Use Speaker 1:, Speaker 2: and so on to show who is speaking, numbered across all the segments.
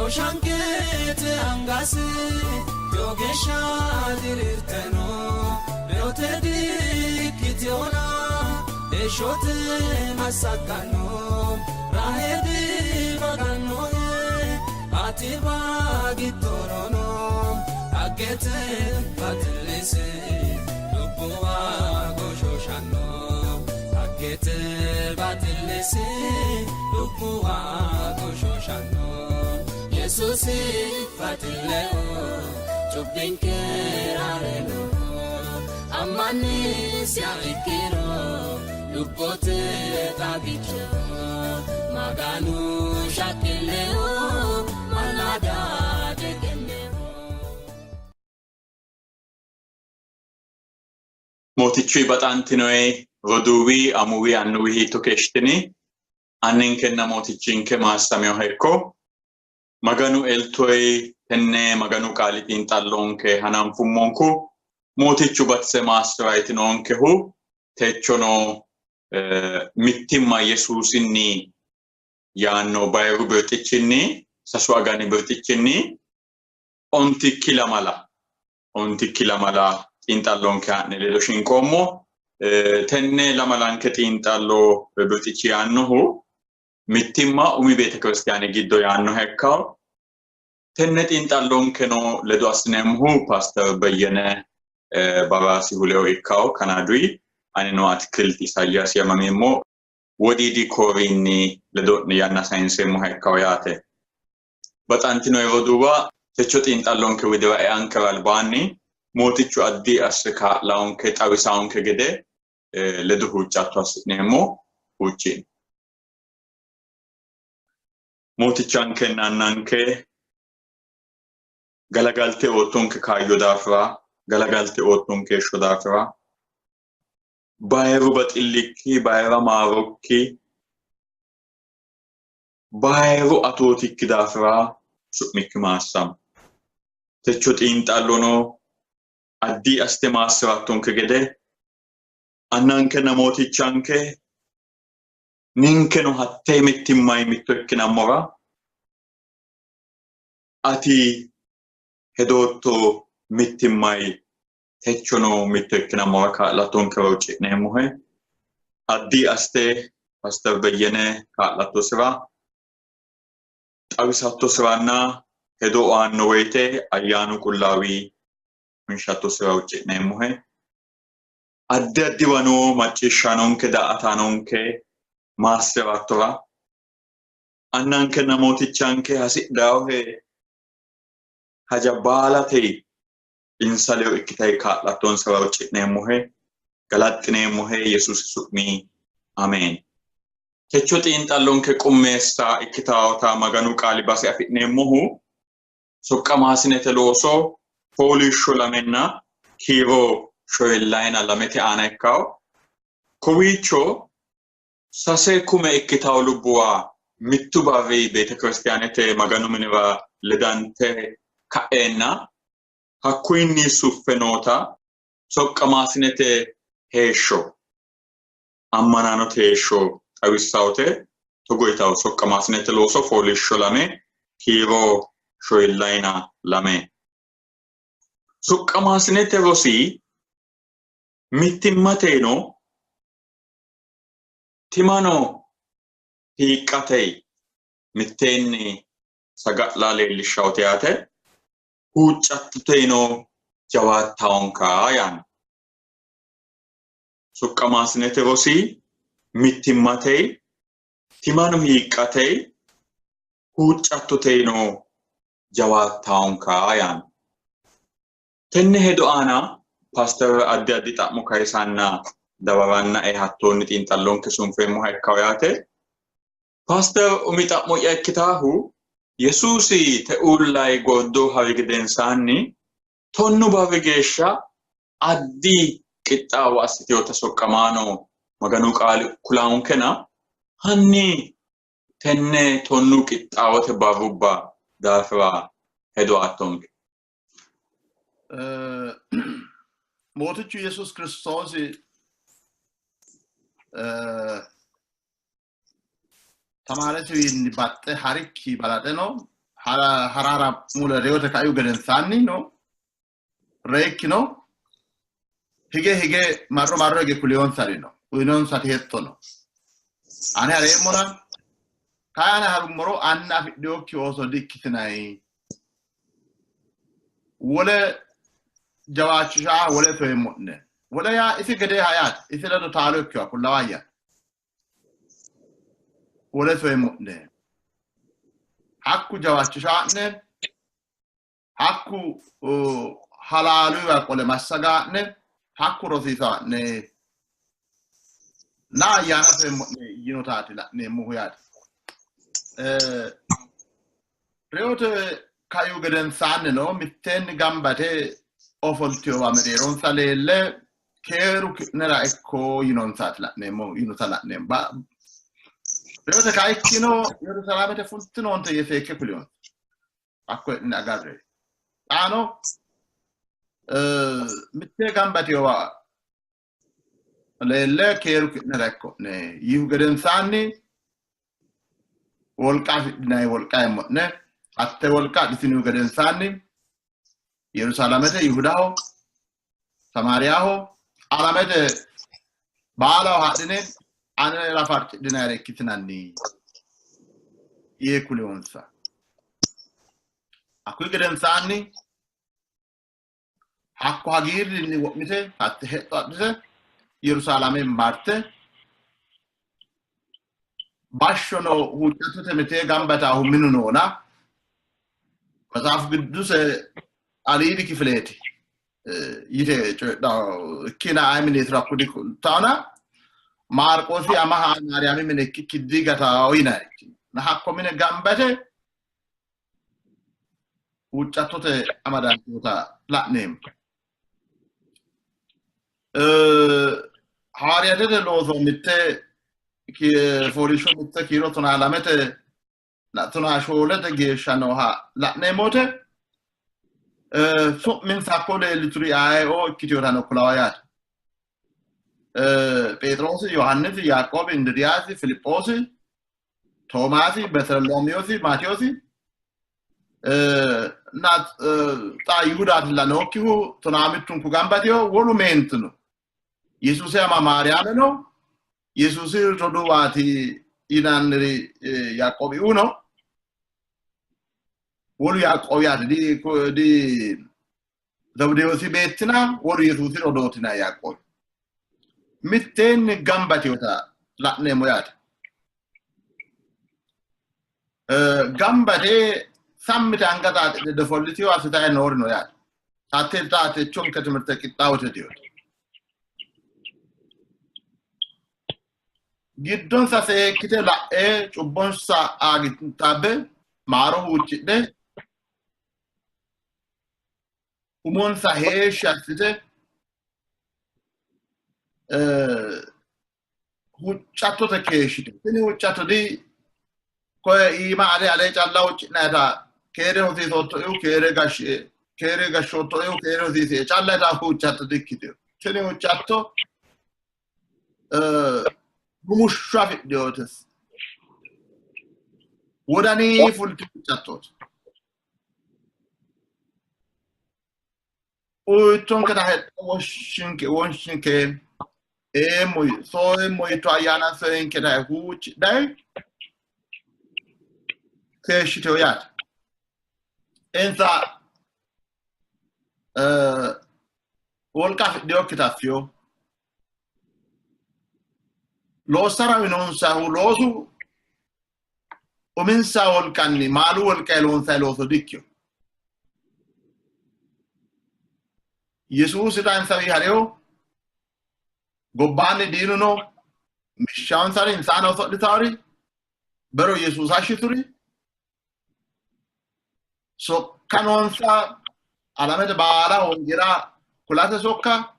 Speaker 1: Shooshanqete angasi lowo geeshsha diriirte no, reyote diikkitinona heeshshote massagganno. Rahe dimaggannohe, atiwa giddorono dhaggete baxillisi lubbuwa goshooshanno. Dhaggete baxillisi lubbuwa goshooshanno. Yesuusi baxilleho cubbinkera reyinoho. Ammannisiha ikkiro lubbote xagichoho. Maganu shaqqilleho mallaada diegenneho.
Speaker 2: Mootichuy baxantinoe roduuwi, amuwi, annuwi hiitto keeshshitini? Anninkenna Mootichinke maassaminoha ikko. Maganu eltoy tenne Maganu qaali xiinxallonke hananfummonku Mootichu batise maassira yitinonkehu techono mittimma Yesuusinni yaanno bayiru birxichinni sasu agani birxichinni ontikki lamala ontikki lamala xiinxallonke haa'ne ledo shinqoommo. Tenne lamalanke xiinxallo birxichi yaannohu mittimma umi beetekiristiyaane giddo yaannoha ikkawo. Tenne xiinxallonkeno ledo assineemmohu Paaster Beyyene Baraasihu ledo ikkawo Kanaaduyi. Anino Atikilt Isaayyaasi yamameemmo. Wodiidi Kooriinni ledo'ne yanna sayinseemmoha ikkawo yaate. Baxantino roduuwa, techo xiinxallonke widira eankera albaanni Mootichu addi asse kaa'laonke xawisaonke gede ledo huuccatto assi'neemmo. Huucci'no. Mootichankenna Annanke, galagalte oottonke kaayyo daafira, galagalte oottonke heeshsho daafira, bayiru baxillikki, bayira maarokki, Bayiru atootikki daafira su'mikki maassamo. Techo xiinxallono addi assite maassi'rattonke gede Annankenna Mootichanke ninkeno hattee mittimmanni mitto ikkinammora ati hedootto mittimmanni techono mitto ikkinammora kaa'lattonkera huucci'neemmohe. Addi assite Paaster Beyyene kaa'lattosira, xawisattosiranna hedo aanno woyite ayyaanu qullaawi winshattosira huucci'neemmohe. Addi addiwa noo macciishshaanonke daa''ataanonke maassi'rattora Annankenna Mootichanke hasidhaohe haja baalate insa ledo ikkitayi kaa'lattonsara huucci'neemmohe, galaxxineemmohe Yesuusi su'mi Ameen. Techo xiinxallonke qummeessa ikkitawota Maganu qaali base afi'neemmohu soqqamaasinete looso fooliishsho lamenna kiiro shoyillayina lamete aana ikkawo. Kowiicho sase kume ikkitawo lubbuwa mittu barri beetekiristiyaanete Maganu minira ledante ka'eenna hakkuyinni suffe noota soqqamaasinete heeshsho ammanaanote heeshsho xawissawote togo yitawo soqqamaasinete looso fooliishsho lame kiiro shoyillayina lame. Soqqamaasinete rosi mittimmateno timano hiiqqate mitteenni saga'la leellishshawote yaate. Huuccattoteno jawaattawonka yaanno. Soqqamaasinete rosi mittimmate, timano hiiqqate, huuccattoteno jawaattawonka yaanno. Tenne hedo aana paaster addi addi xa'mo kayisanna dawarannae hattoonni xiinxallonke sunfeemmoha ikkawo yaate. Paaster umi xa'mo'ya ikkitaahu Yesuusi te uullayi gordo hari gedensaanni tonnu barri geeshsha addi qixxaawo assitinota soqqamaano Maganu qaali kulaankena hanni tenne tonnu qixxaawote barrubba daafira hedo aattonke.
Speaker 3: Mootichu Yesuusi Kiristoosi tamaaresiwiinni baxxe harikki balaxeno Harara mule reyote kaihu gedensaanni no reyikkino hige hige marro marro hige kuleyonsari no uyinonsati hexxo no. Ane hareemmona kayi ane harummoro anna afidhinokki ooso di''ikkitinayi. Wole jawaachishaa wole soyemmo'ne. Wole yaa isi gedeeha yaate. Isi ledo taalo ikkiwa qullaawa ayyaana. Wole soyemmo'ne. Hakku jawaachishaa'ne, hakku halaaluyiwa qole massagaa'ne, hakku rosiisaa'ne na ayyaana soyemmo'ne yinotaati la'neemmohu yaate. Reyote kaihu gedensaannino mitteenni gamba yite ofoltinowa mereeronsa leelle keeru ki'nera ikko yinonsaati la'neemmo yinota la'neemmo. Reyote kaikkino Yerusaalamete fultinoonte yee seekke kuliyonsa. Hakko heedhine agarre. Xaano mittee gamba yitinowa leelle keeru ki'nera ikko'ne yiihu gedensaanni wolqa afidhinanni wolqa eemmo'ne. Hatte wolqa adhitinihu gedensaanni Yerusaalamete, Yihudaho, Samaariyaho, alamete baalaho hadhine anera farcidhinannire ikkitinanni yee kuliyonsa. Hakkuyi gedensaanni hakko hagiirrinni wo'mite hatte hexxo adhite Yerusaalame marte bashshono huuccattote mitee gamba yitaahu minu noona Maxaafu Qidduse aliidi kifileeti yite coyidhanno. Ikkina ayi mineetiro hakku dikultaona Maarqoosi amaha Maariyaami mine ikkikki digatao yinanni. Hakko mine gamba yite huuccattote amadantinota la'neemmo. Hawaariyaatete looso mitte fooliishsho mitte kiiro tonaa lamete tonaa shoolete geeshsha nooha la'neemmo wote su'minsa hakko leellituri ayeoo ikkitinotano kulawa yaate. Pheexiroosi, Yohaannisi, Yaaqoobi, Indiriyaasi, Filiphoosi, Toomaasi, Betelomiyoosi, Maatiyoosi na xa Yihudaatilla nookkihu tonaa mittunku gamba yitino wolu meenti no. Yesuusi ama Maariyaami no, Yesuusi roduuwaati yinanniri Yaaqoobiuu no, wolu Yaaqoobi yaate di Zabdewoosi beettina wolu Yesuusi rodootina Yaaqoobi. Mitteenni gamba yitinota la'neemmo yaate. Gamba yite sammite anga xaaxidhe dofollitiyo assitayi noori no yaate. Hatte xaaxechonke timirte qixxaawote diyote. Giddonsa seekkite la'e cubbonsa aagintaabbe maaro huuccidhe umonsa heeshshi assite huuccattote keeshshite. Tini huuccatto di koye iima ale ale calla huucci'nayita keere hosiisoottoehu keere gashshie keere gashshoottoehu keere hosiisie calla yita huuccatto di ikkitino. Tini huuccatto rumushsho afidhinote wodanii fulti huuccattooti. Uyittonketa hexxo woshshinke wonshinke eemmo sooyemmo yitto ayyaana soyinketa huuccidhayi keeshshiteho yaate. Insa wolqa afidhinokkita affino. Loossara uyinonsahu loosu uminsa wolqanni maalu wolqanni loonsanni looso dikkino. Yesuusi xa insawi ha'rihu gobbaanni diinu no, mishshansari insano oso'litawori bero Yesuusa shituri sokka noonsa alamete baala wongeela kulate sokka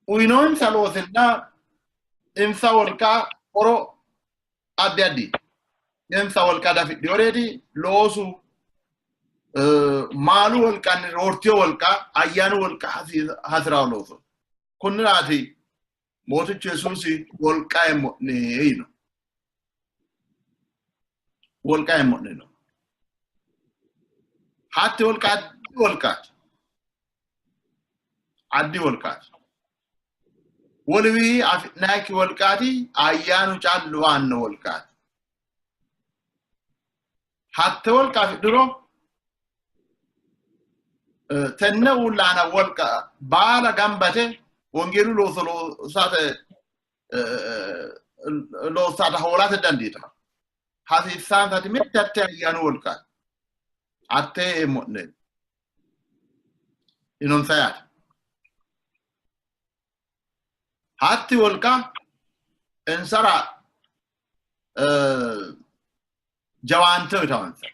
Speaker 3: uyinoonsa loosinna insa wolqa horo addi addi insa wolqa dafidhinoreeti loosu maalu wolqanni roortiyo wolqa ayyaanu wolqa hasi'rawo looso kunniraati Mootichu Yesuusi wolqa eemmo'ne yiino. Wolqa eemmo'ne no. Hatti wolqa addi wolqaati. Addi wolqaati. Woluwii afi'nayikki wolqaati, ayyaanu callu aanno wolqaati. Hatte wolqa afidhuro tenne uulla aana wolqa baala gambate wongeelu looso loosate loossata hoolate dandiitanno. Hasiissaansati mitte hatte ayyaanu wolqaati. Hattee eemmo'ne yinonsa yaate. Hatti wolqa insara jawaante uyitawansa.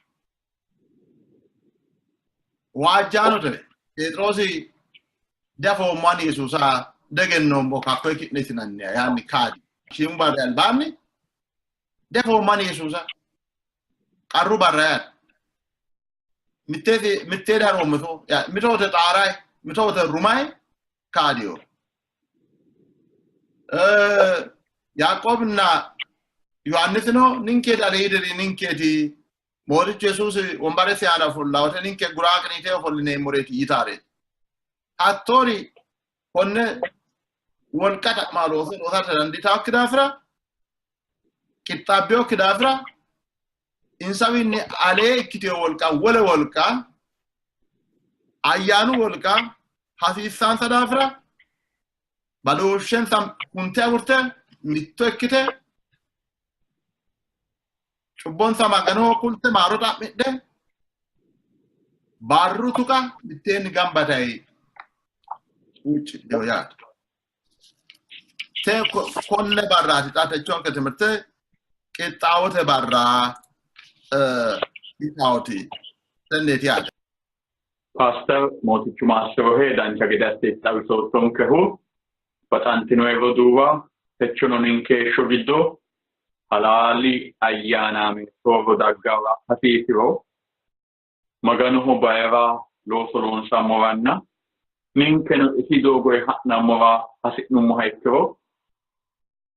Speaker 3: Waajjaanote Pheexiroosi diafoommo ani Yesuusa degennoommo kakkoe ki'ne yitinanniha yaanni kaadi. Shiimu barri albaanni diafoommo ani Yesuusa qarru barra yaate. Mittee haroommo mitoote xaaray mitoote rumay kaadiyo. Yaaqoobinna Yohaannisino ninkeeti aliidiri ninkeeti Mootichu Yesuusi wombaresi aana ofolla wote ninke guraa qiniite ofollineemmoreeti yitaareeti. Hattoori konne wolqa xa'maa looso loosate dandiitaakki daafira qixxaabbinokki daafira insawiinni alee ikkiteyo wolqa wole wolqa ayyaanu wolqa hasiissaansa daafira badooshshensa hunte agurte mitto ikkite cubbonsa Maganoho kulte maaro xa'midhe barru tuqa mitteenni gamba tayi huuccidheyo yaate. Te konne barraati xa techonke timirte qixxaawote barra qixxaawoti tenneeti yaate.
Speaker 2: Paaster Mootichu maassirohe dancha gede assite xawisoottonkehu baxantinoe roduuwa techono ninke heeshsho giddo halaali ayyaanaame soorro daggara hasiisiro Maganoho bayira looso loonsammoranna ninkeno isi doogoyi ha'nammora hasi'nummoha ikkiro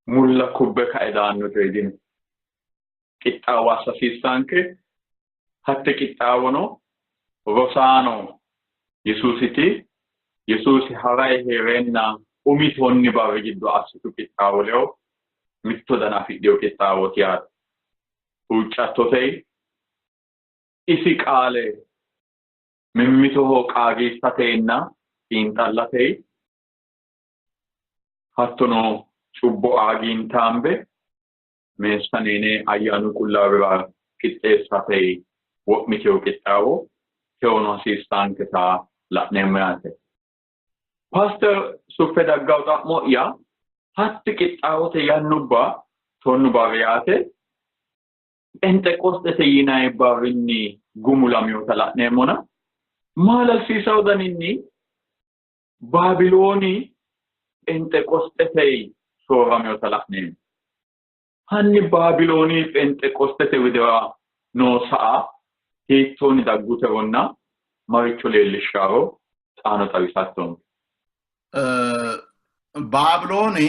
Speaker 2: mulla kubbe kae daanno coyi dino. Qixxaawo assa hasiissaanke, hatte qixxaawono rosaano Yesuusiti Yesuusi ha'rayi hee'reenna umi tonni barri giddo assitu qixxaawo ledo mitto dana afidhino qixxaawooti yaate. Huuccattote isi qaale mimmitoho qaagiissatenna xiinxallate hattono cubbo aagintaambe meessaneene ayyaanu qullaawira qixxeessate wo'mitino qixxaawo tewono hasiissaanketa la'neemmo yaate. Paaster Suffe daggaw xa'mo'ya hatti qixxaawote yannubba tonnu barri yaate Phenxeqosxete yinanni barrinni gumulaminota la'neemmona maalalsiisawo daninni Baabilooni Phenxeqosxete soorraminota la'neemmo. Hanni Baabilooni Phenxeqosxete widira noo sa'a hiittoonni dagguteronna maricho leellishshaaro xaano xawisattonke.
Speaker 3: Baabilooni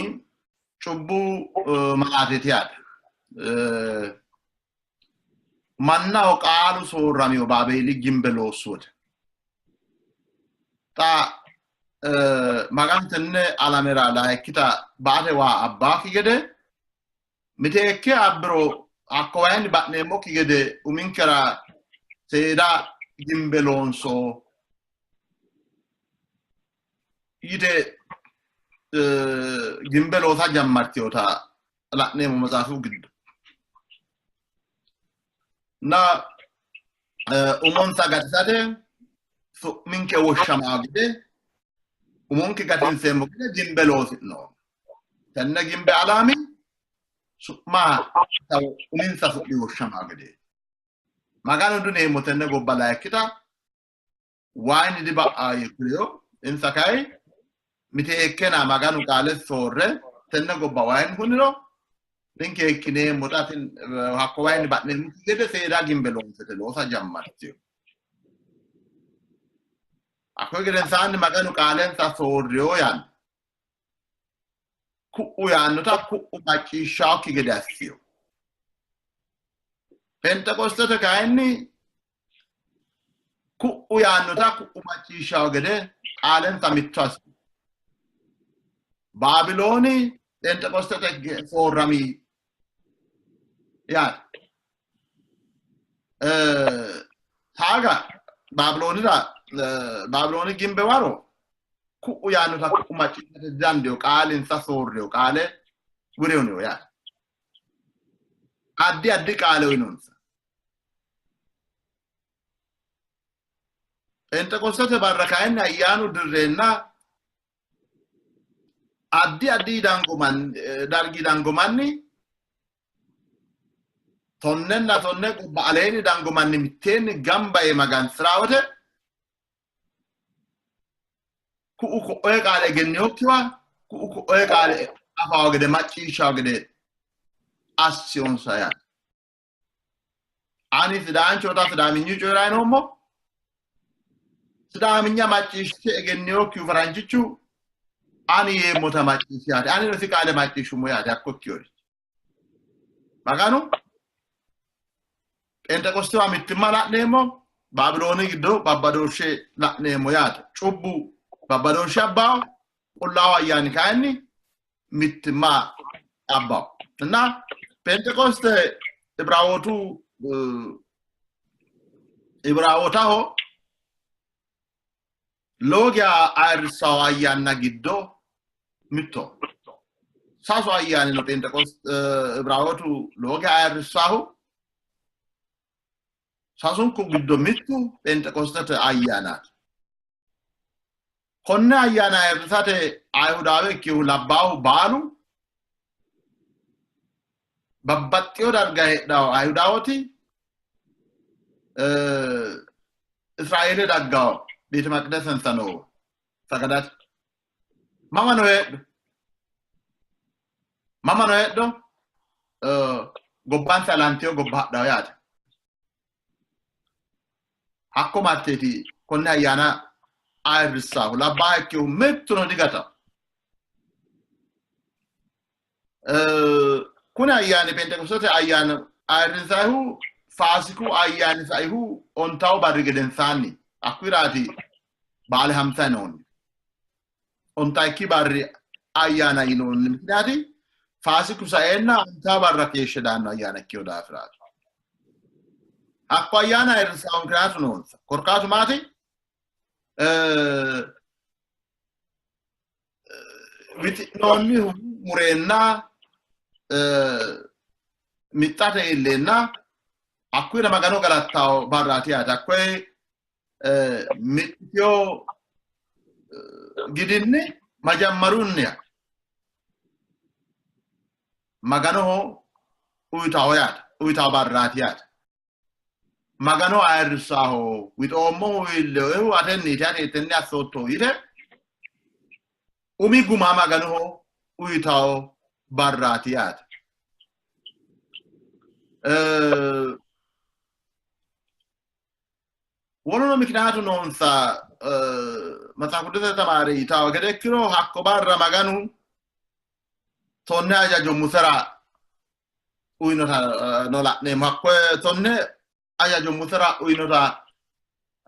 Speaker 3: cubbu malaateeti yaate. Mannaho qaalu soorramino Baabeeli gimbe loossu wote. Xa Maganu tenne alamera layikkita baate waa abbaakki gede miteekke abbiro hakko wayinni ba'neemmokki gede uminkera seeda gimbe loonso yite gimbe loosa jammartinota la'neemmo matsaafu giddo. Na umonsa gatisate su'minke woshshamaa gede umonke gatinseemmo gede gimbe loosi'no. Tenne gimbe alaami su'ma uminsa su'mi woshshamaa gede. Maganu duneemmo tenne gobba layikkita wayinni diba'a yee kuliyo. Insa kayi miteekkena Maganu qaale soorre tenne gobba wayinni huniro ninke ikkineemmo xa hakko wayinni ba'neemmokki gede seeda gimbe loonsete loosa jammartino. Hakkoyi gedensaanni Maganu qaalensa soorriyo yaanno. Ku'u yaannota ku'u macciishshaokki gede assiyo. Phenxeqosxete kayinni ku'u yaannota ku'u macciishshawo gede qaalensa mitto assi. Baabilooni Phenxeqosxete soorrami yaate. Taaga Baabiloonira Baabilooni gimbe waro ku'u yaannota ku'u macciishshate didandiyo qaalinsa soorriyo qaale wirewuniyo yaate. Addi addi qaale uyinonsa. Phenxeqosxete barra kayinni ayyaanu dirreenna addi addi dargi dango manni tonnenna tonne gobba aleenni dango manni mitteenni gamba yee magansi'raa wote ku'u ko'oye qaale egenniyokkiwa ku'u ko'oye qaale afawo gede macciishshawo gede assiyonsa yaate. Ani sidaanchoota sidaaminyu coyi'rayi noommo. Sidaaminya macciishshe egenniyokkihu faranjichu ani yeemmota macciishshe yaate. Anino isi qaale macciishshummo yaate hakko ikkiyori. Maganu Phenxeqostewa mittimma la'neemmo, Baabilooni giddo babbadooshshe la'neemmo yaate. Cubbu babbadooshshe abbawo, Qullaawu Ayyaani kayinni mittimma abbawo. እና ጴንጤቆስጤ Ibiraawootu Ibiraawootaho lowo geya ayirrissawo ayyaanna giddo mitto. Sasu ayyaani no Phenxeqoste Ibiraawootu lowo geya ayirrissahu. Sasunku giddo mittu Phenxeqostete ayyaanaati. Konne ayyaana ayirrisate Ayihudaawe ikkinohu labbaahu baalu babbaxxeyo darga heedhawo Ayihudaawoti Israeele daggawo beete maqdesensa noowa sagadate. Mamano heedho. Mamano heedho gobbansa ilanteyo gobba hadhawo yaate. Hakko marteeti konne ayyaana ayirrissaahu labbaaha ikkinohu mittuno digatawo. Kuni ayyaani Phenxeqosxete ayyaana ayirrinsayihu Faasiku ayyaani saihu ontawu barri gedensaanni hakkuyiraati baale hamsa yinoonni. Ontayikki barri ayyaana yinoonni mikiniyaati Faasiku saeenna ontawu barra keeshshe daanno ayyaana ikkino daafiraati. Hakko ayyaana ayirrinsayihu mikiniyaatu noonsa. Korkaatu maati? Wixi'noonnihu mureenna mixxate iilleenna hakkuyira Magano galattawo barraati yaate. Hakkoye mixxiteyo gidinni majammarunniha Maganoho uyitawo yaate, uyitawo barraati yaate. Magano ayirrisaho wixoommohu iillehu atenniiti ati tenne assoottohu yite umi guma Maganoho uyitawo barraati yaate. Woluno mikinaatu noonsa Maxaafu Qidduusete tamaare yitawo gede ikkiro hakko barra Maganu tonne hajajo Musera uyinota no la'neemmo. Hakko tonne hajajo Musera uyinota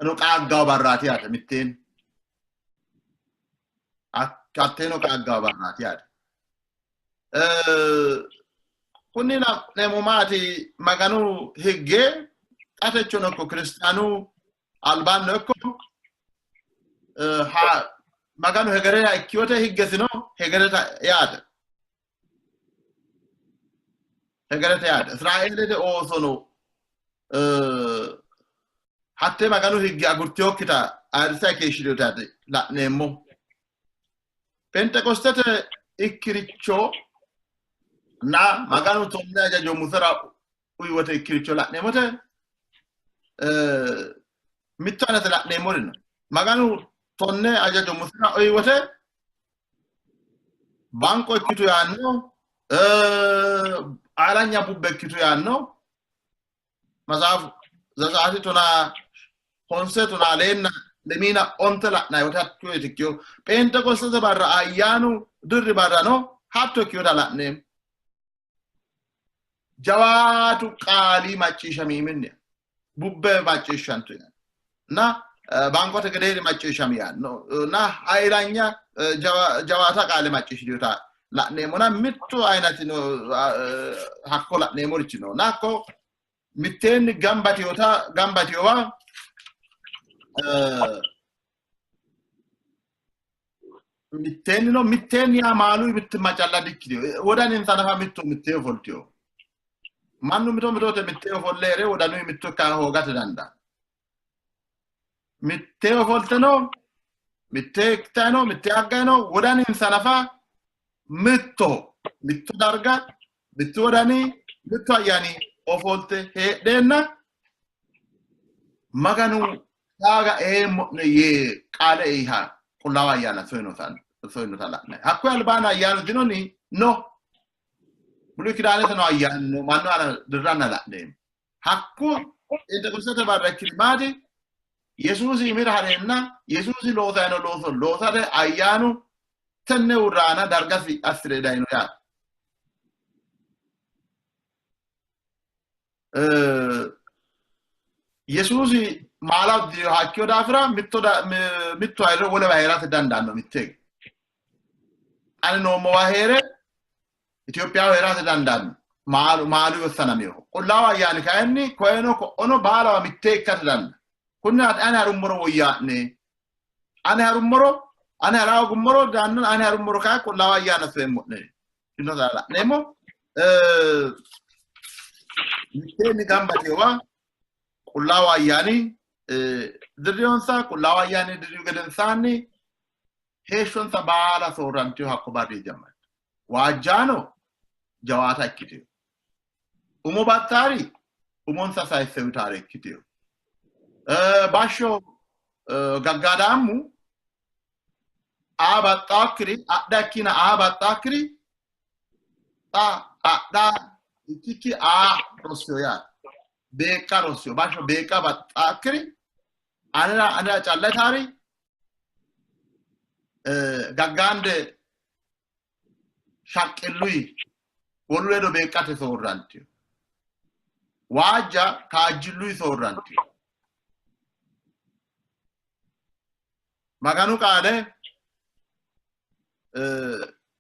Speaker 3: no qaaggawo barraati yaate mitteenni. Hatteeno qaaggawo barraati yaate. Kunni la'neemmo maati Maganu higge xa techono ikko kiristaanu albaanno ikko Maganu hegerera ikkiyote higgesino hegereta yaate. Hegerete yaate. Israeelete oosono hatte Maganu higge agurtiyokkita ayirrisa keeshshitinotaati la'neemmo. Phenxeqostete ikkiricho na Maganu tonne hajajo Musera uyi wote ikkiricho la'neemmote mitto anate la'neemmori no. Maganu tonne hajajo Musera uyi wote banqo ikkitu yaanno, alanya bubbe ikkitu yaanno. Matsaafu Zatsaati tonaa honse tonaa leenna lemiina onte la'nanni wote hatto ikkiyo. Phenxeqostete barra ayyaanu dirri barrano hatto ikkiyota la'neemmo. Jawaatu qaali macciishshami iiminni bubbe macciishshantu እና baankote gedeeri macciishshami yaanno እና ኃይለኛ jawaata qaale macciishshinota la'neemmona mittu ayinati no hakko la'neemmorichi no እና hakko mitteenni gamba yiteyoota gamba yiteyowa mitteenni no mitteenni yaa maalu mittimma calla dikkitino wodaninsa nafa mittu mittee ofoltino mannu mito mitote mittee ofolle heere wodanuyi mitto ikka hoogate dandaanno mittee ofolte no mittee ikkitanni no mittee agganni no wodaninsa nafa mittoho mitto darga mittu wodani mittu ayyaani ofolte heedheenna Maganu jaaga eemmo'ne yee qaale eiha qullaawa ayyaana soyinota la'nanni. Hakkuyi albaanni ayyaanu dinoni? No. Buluyi Kidaanete noo ayyaani no, mannu aana dirranna la'neemmo. Hakku Phenxeqosxete barra ikkiri maati? Yesuusi iimira ha'reenna Yesuusi loosanni noo looso loosate ayyaanu tenne uurra aana dargasi assi're dayino yaate. Yesuusi maala uddi'rinoha ikkino daafira mittu ayirro wolewa hee'rate dandaanno mitteege. Ani noommowa hee're Itophiyaho hee'rate dandaanno. Maalu wossanaminoho. Qullaawu ayyaani kayinni koyeno ko'ono baalawa mittee ikkate dandaanno. Kunniraati ani harummoro woyyaa'ne. Ani harummoro, ani hara hoogummoro daanno, ani harummoro kayi qullaawa ayyaana soyemmo'ne. Yinota la'neemmo. Mitteenni gamba yiteyowa qullaawu ayyaani dirriyonsa, qullaawu ayyaani dirriyu gedensaanni heeshshonsa baala soorrantiyo hakko barri jammartu. Waajjaano jawaata ikkitiyo. Umo baxxaari umonsa sayisse uyitaare ikkitiyo. Bashsho gaggaadaammu aa baxxaakkiri adha ikkina aa baxxaakkiri xa adha ikkikki aa rossiyo yaate. Beeqqa rossiyo. Bashsho beeqqa baxxaakkiri anera anera calla yitaari gaggaande shaqqilluyi wolu ledo beeqqate soorrantiyo. Waajja kaajjilluyi soorrantiyo. Maganu qaale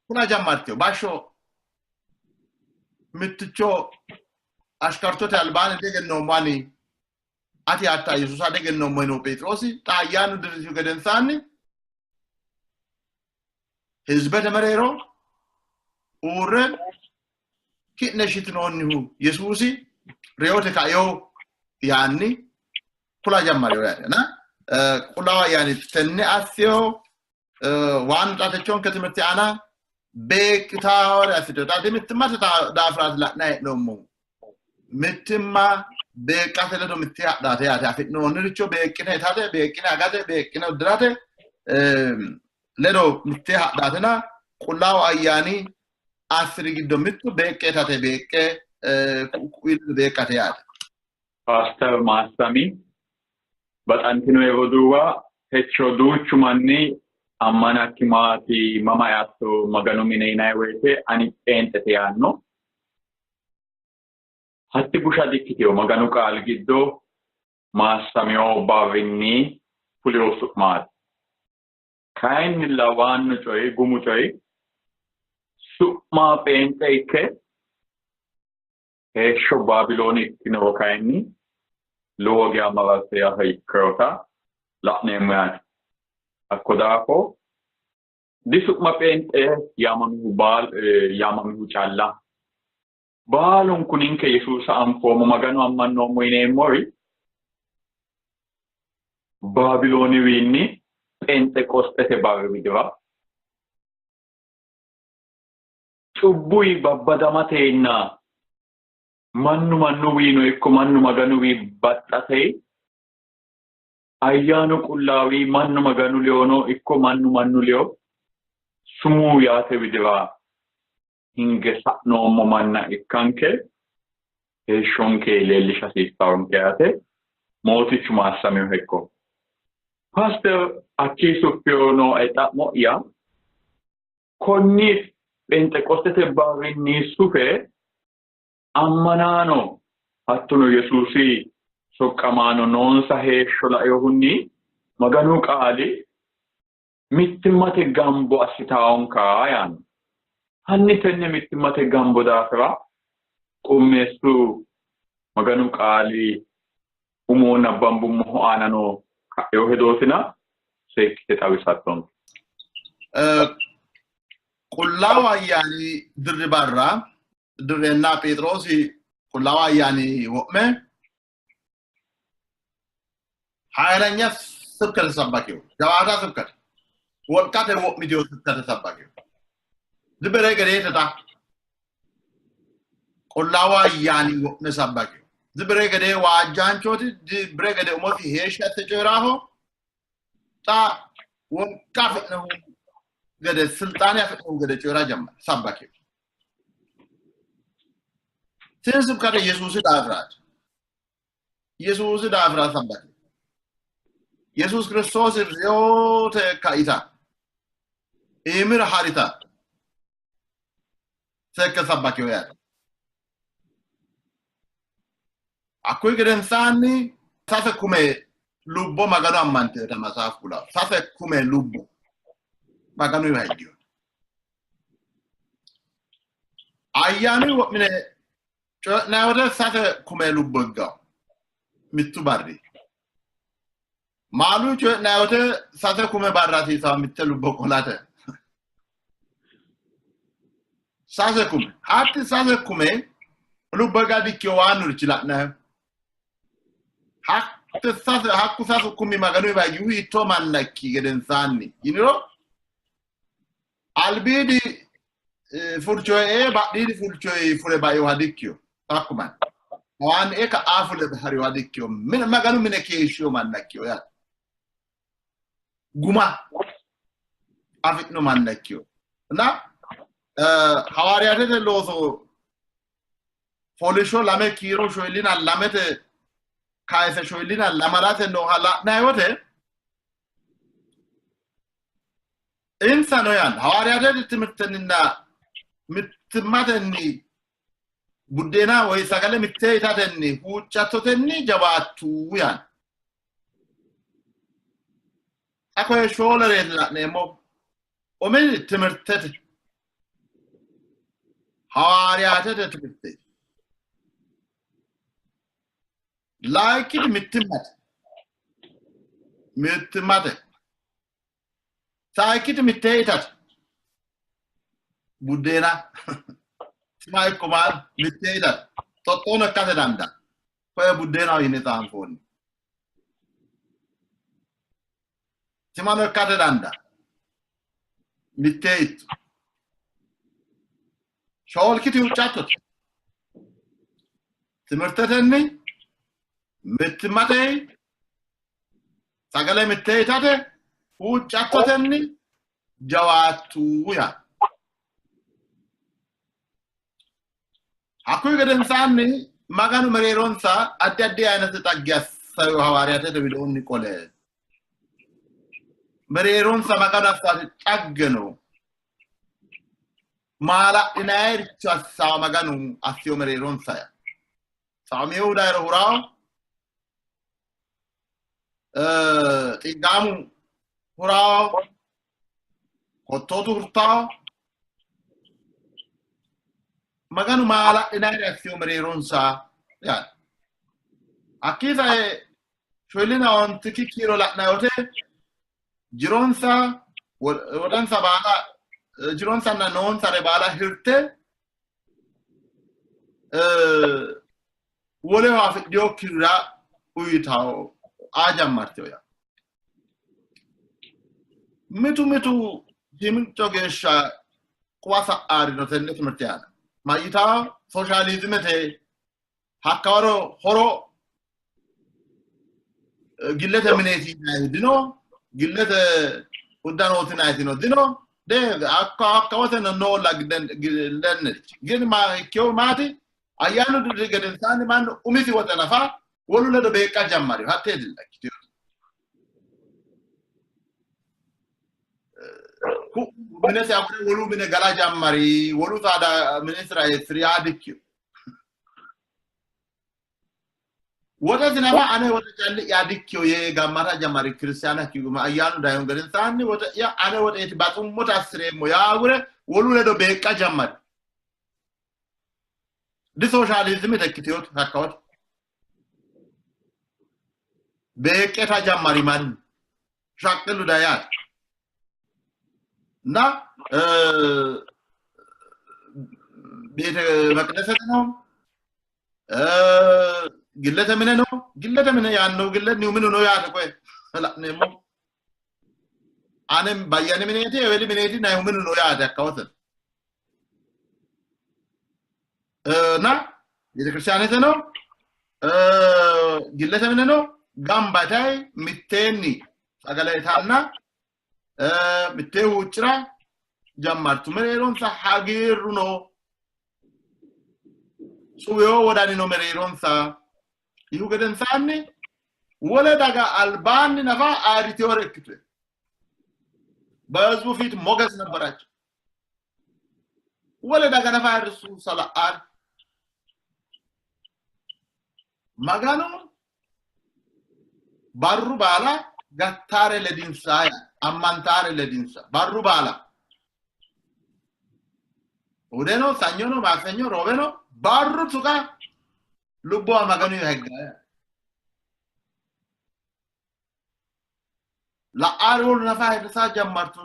Speaker 3: kula jammartiyo. Bashsho mitticho ashikarchote albaanni diegennoommo ani ati yaatta Yesuusa diegennoommo yino Pheexiroosi. Xa ayyaanu dirrisihu gedensaanni hizibete mereero uurre ki'ne shitinoonnihu Yesuusi reyote kaino yaanni kula jammarino yaate. Na qullaawu ayyaani tenne assino waannu xaatechonke timirte aana beeqqitaare assitino. Xa mittimmate daafiraati la'nanni hee'noommohu. Mittimma beeqqate ledo mittee hadhaate yaate. Afi'noonniricho beeqqine itate, beeqqine agate, beeqqine uddirate ledo mittee hadhaatena qullaawu ayyaani assiri giddo mittu beeqqe itate, beeqqe ledo beeqqate yaate.
Speaker 2: Paaster Maassami, baxantinoe roduuwa, techo duuchu manni ammanakki maati, mama eatto Maganu mine yinanni woyite ani pheenxete yaanno. Hatti busha dikkitino, Maganu qaali giddo maassamino barrinni fulino su'maati. Kayinnilla waannu coyi, gumu coyi su'ma pheenxe ikke heeshsho Baabilooni ikkinoro kayinni lowo geya mararsi'raha ikkinota la'neemmo yaate. Hakko daafo disu'ma pheenxe yaamamihu calla baalunku ninke Yesuusa anfoommo Magano ammannoommo yineemmori Baabilooniwiinni Phenxeqosxete barri widira cubbuyi babbadamatenna mannu mannuwiino ikko mannu Maganuwi baxxate ayyaanu qullaawi mannu Maganu leyono ikko mannu mannu leyo sumuu yaate widira hinge sa'noommo manna ikkanke heeshshonke leellisha hasiissannonke yaate. Mootichu maassaminoha ikko. Paaster hakkii suffino nooe xa'mo'ya konni Phenxeqosxete barrinni sufe Ammanaano hattono Yesuusi soqqamaano noonsa heeshsho lainohunni Maganu qaali mittimmate gambo assitaawonka yaanno. Hanni tenne mittimmate gambo daafira qummeessu Maganu qaali umo nabbambummohu aana noo ka'eyo hedootina seekkite xawisattonke.
Speaker 3: Qullaawu Ayyaani dirri barra dirreenna Pheexiroosi Qullaawu Ayyaani wo'me ኃይለኛ ስብከት ሰባኪው ጀዋታ ስብከት ወልቃተ ወ'mitiyo ስብከት ሰባኪው dibere gedeetata Qullaawu Ayyaani wo'me sabbakiyo dibere gede waajjaanchooti dibere gede umosi heeshshi asse coyi'raaho xa wolqa afi'nohu gede silxaane afi'nohu gede coyi'ra jammare sabbakiyo Tini ስብከት Yesuusi daafiraati. Yesuusi daafira sabbakiyo. Yesuus Kiristoosi reyote kaita iimira harita seekke sabbakiyo yaate. Hakkuyi gedensaanni sase kume lubbo Magano ammanteeta matsaafu kulawo. Sase kume lubbo Maganuyiwa higgino. Ayyaanuyi wo'mine coyi'nayi wote sase kume lubbo higgawo mittu barri. Maaluyi coyi'nayi wote sase kume barra hasiisawo mitte lubbo qolate. Sase kume. Hatti sase kume lubbo higga dikkiyo waannurichi la'nayi. Hatte sase hakku sasu kumi Maganuyiwa higihu hiittoo manna ikki gedensaanni yiniro albiidi furcho e'e badhiidi furcho fule bainoha dikkiyo hakku manni. Kawaanni e'e ka'aa fule harinoha dikkiyo. Maganu mine keeshshiyo manna ikkiyo yaate. Guma afi'no manna ikkiyo. እና ሐዋርያትete looso fooliishsho lame kiiro shoyillina lamete kayise shoyillina lamalate nooha la'nayi wote insano yaanno ሐዋርያትete timirtenninna mittimmatenni buddeena woyi sagale mittee itatenni huuccattotenni jawaattu yaanno. Xa koye shoolereeti la'neemmo. Umi timirtete ሐዋርያትete timirte, layikkiti mittimmate mittimmate, sayikkiti mittee itate buddeena sima ikko maal mittee itate xoxxoono ikkate dandaanno. Koye buddeenaho yine xaanfoonni. Simano ikkate dandaanno. Mittee ittu. Shoolkiti huuccattote. Timirtetenni mittimmate sagale mittee itate huuccattotenni jawaattu yaanno. Hakkuyi gedensaanni Maganu mereeronsa addi addi ayinete xagge assayo ሐዋርያትete widoonni qole mereeronsa Maganu assaati xagge no. Maala'linayiricho assawo Maganu assiyo mereeronsa yaa. Saamiyu dayiro hurawo xiggaamu hurawo kottootu hurtawo Maganu maala'linayiri assiyo mereeronsa yaate. Hakkii sae shoyillina ontikki kiiro la'nayi wote jironsa woxensa baala jironsanna noonsare baala hirte woleho afidhinokkirira uyitawo aa jammarteyo yaa. Mitu mitu himco geeshsha quwa sa'aarino tenne timirte aana. Mayyitawo sooshaalizimete hakkawaro horo gillete mineeti yinannihu dino, gillete uddanooti yinannitino dino. De hakkawoteno noolla lennerichi. Gin ikkeyo maati ayyaanu dirri gedensaanni mannu umisi woxe nafa wolu ledo beeqqa jammariyo. Hattee dilla ikkiteyo. Minesi agure wolu mine gala jammari, wolu saada minisira eessiri yaa dikkiyo. Woxesi nafa ane woxe calli'ya dikkiyo yee gammata jammari kiristaana ikkiguma ayyaanu dayihu gedensaanni woxe'ya ane woxeeti baxummota assireemmo yaagure wolu ledo beeqqa jammari. Disooshaalizimete ikkiteyooti hakkawote. Beeqqeta jammari manni shaqqillu dayaati. እና ቤተ መቅደሰት ነው ግለተ ምን ነው ግለተ ምን ያነው ግለ ነው ምን ነው ያተ ቆይ ላኔሞ አነም ባያነ ምን የቴ ወሊ ምን የቴ ናይ ምን ነው ያተ አካወተ እና ቤተክርስቲያነት ነው ግለተ ምን ነው ጋምባታይ ሚቴኒ sagaletaanna mittee huuccira jammartu mereeronsa hagiirru no suweyo wodani no mereeronsa yihu gedensaanni wole daga albaanni nafa ayirritewore ikkitue በህዝቡ ፊት ሞገስ ነበራቸው። wole daga nafa ayirrissu sala'aari Maganu barru baala gattaare ledinsa ammantaare ledinsa barru baala እሑድ ነው፣ ሰኞ ነው፣ ማክሰኞ፣ ሮብ ነው፣ barru tuqa lubbuwa Maganu heggaaya la'aari wolu nafa ayirrisa jammartu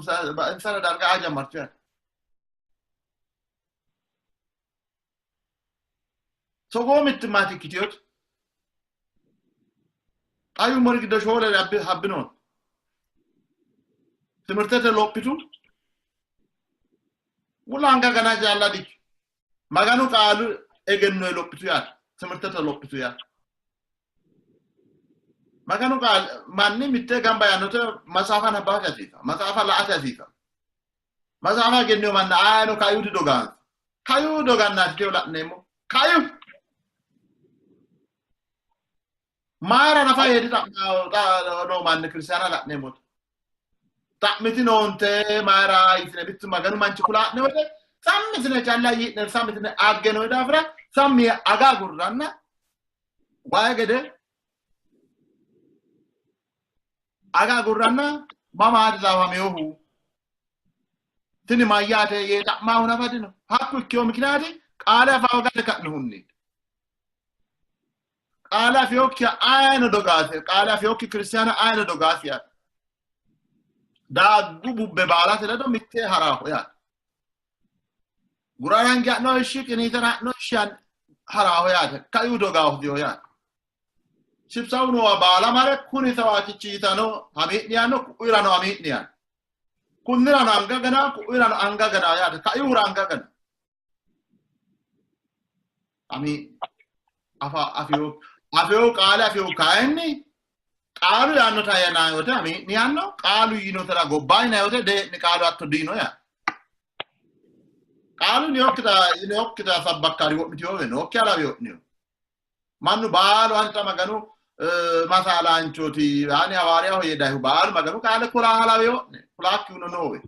Speaker 3: insara darga aa jammartu yaate. Togoo mittimmaati ikkiteyooti xayu giddo shoole habbinoon ትምህርተተ lophitu mulla anga gana jaalla dikki Maganu qaalu egenno lophitu yaate ትምህርተተ lophitu yaate Maganu qaal manni mitte gamba yaannote matsaafa nabbawate hasiisa matsaafa la'ate hasiisa matsaafa egenniyo manna ayino kayu didogaansa kayu dogannaati teyo la'neemmo kayu mayira nafa heedi xa'mo manni kiristaana la'neemmote xa'mitinoonte mayira yitine mittu Maganu manchi kulaa'ne wote sammitine calla yi'ne sammitine agge noo daafira sammi aga agurranna wayi gede aga agurranna mamaati xaafaminohu tini mayyaate yee xa'maahu nafa dino hakku ikkeyo mikinaati qaale afaawa gade ka'nohunni qaale afiyokkiha ayino dogaase qaale afiyokki kiristaana ayino dogaasi yaate daaggu bubbe baalate ledo mittee haraaho yaate gurara hinge ha'no ishshi qiniitera ha'no ishshi haraaho yaate kaiu dogaaho yaate sibsawu noowa baala mare kuni sawaakichi yitano hamii'ni yaanno ku'uirano hamii'ni yaanno kunnirano anga gana ku'uirano anga gana yaate kaiuhura anga gana hamii'ni afa afiyo afiyo qaale afiyo kayinni qaalu yaannota yinanni hamii'ni yaanno qaalu yiinotera gobbaa yinanni wote dee'ni qaalu hatto diino yaate qaalu yinokkita sabbakkari wo'miteyowe nookkiha laweyo'neyo mannu baalu anta Maganu masaalaanchooti ani hawaariyaho yee dayihu baalu Maganu qaale kulaaha laweyo'ne kulaakkihuno noowe